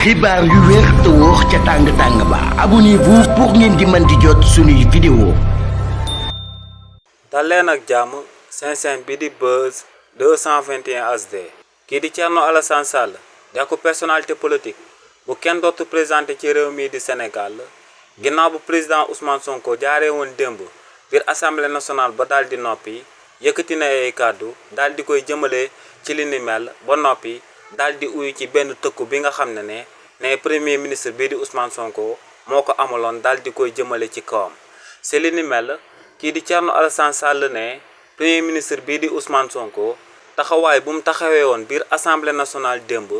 xibaar yu wér te wóor ca tàng ba abonnez-vous pour ngeen di mën di jot suñuy vidéo. dal leen ak jàmm seen bi di Buzz 221 HD kii di Thierno Alassane Sall da ko personnalité politique bu kenn dootu présenté ci réew mi di Sénégal ginnaaw bu président Ousmane Sonko jaaree woon démb biir assemblée nationale ba daal di noppi yëkkati na ay kàddu daal di koy jëmale ci li ni mel ba noppi daal di uyu ci benn tëkku bi nga xam ne premier ministre bii di Ousmane Sonko moo ko amaloon daal di koy jëmale ci kawam si li ni mel kii di Thierno Alassane Sall ne premier ministre bii di Ousmane Sonko taxawaay bu mu taxawee woon biir assemblée nationale démb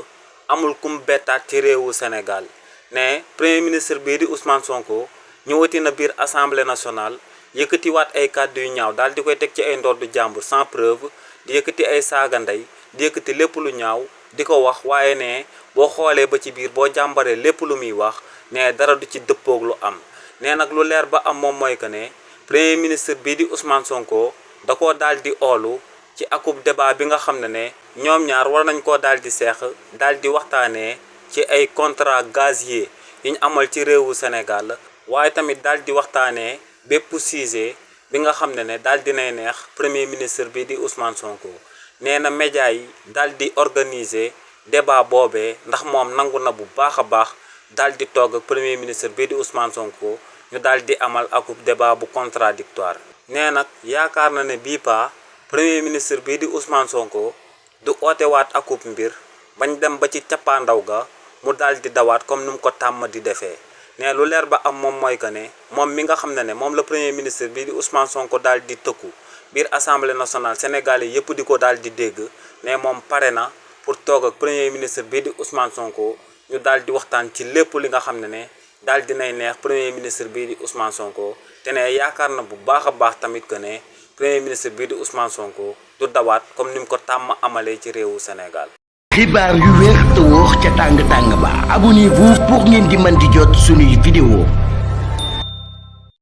amul kum bettaat ci réewu Sénégal ne premier ministre bii di Ousmane Sonko ñëwati na biir assemblée nationale yëkkatiwaat ay kàddu yu ñaaw daal di koy teg ci ay ndoddu jàmbur sans preuve di yëkkati ay saaga ndey di yëkkati lépp lu ñaaw di ko wax waaye ne boo xoolee ba ci biir boo jàmbaree lépp lu muy wax ne dara du ci dëppoog lu am ne nag lu leer ba am moom mooy que ne premier ministre bii di Ousmane Sonko da koo daal di oolu ci akub débat bi nga xam ne ñoom ñaar war nañ koo daal di seex daal di waxtaanee ci ay contrat gazier yi ñu amal ci réewu Sénégal waaye tamit daal di waxtaanee bépp sujet bi nga xam ne daal dinay neex premier ministre bii di Ousmane Sonko nee na média yi daal di organiser débat boobee ndax moom nangu na bu baax a baax daal di toog ak premier ministre bii di Ousmane Sonko ñu daal di amal akub débat bu contradictoire nee nag yaakaar na ne bii pa premier ministre bii di Ousmane Sonko du ootewaat akub mbir bañ dem ba ci cappaandaw ga mu daal di dawaat comme nu mu ko tàmm di defee ne lu leer ba am moom mooy que ne moom mi nga xam ne moom la premier ministre bii di Ousmane Sonko daal di tëkku biir assemblée nationale sénégalais yëpp di ko daal di dégg ne moom pare na pour toog ak premier ministre bii di Ousmane Sonko ñu daal di waxtaan ci lépp li nga xam ne daal dinay neex premier ministre bii di Ousmane Sonko te ne yaakaar na bu baax a baax tamit que ne premier ministre bii di Ousmane Sonko du dawaat comme ni mu ko tàmm amalee ci réewu Sénégal. xibaar yu wér te wóor ca tàng ba abonnez-vous pour ngeen di mën di jot suñuy vidéo.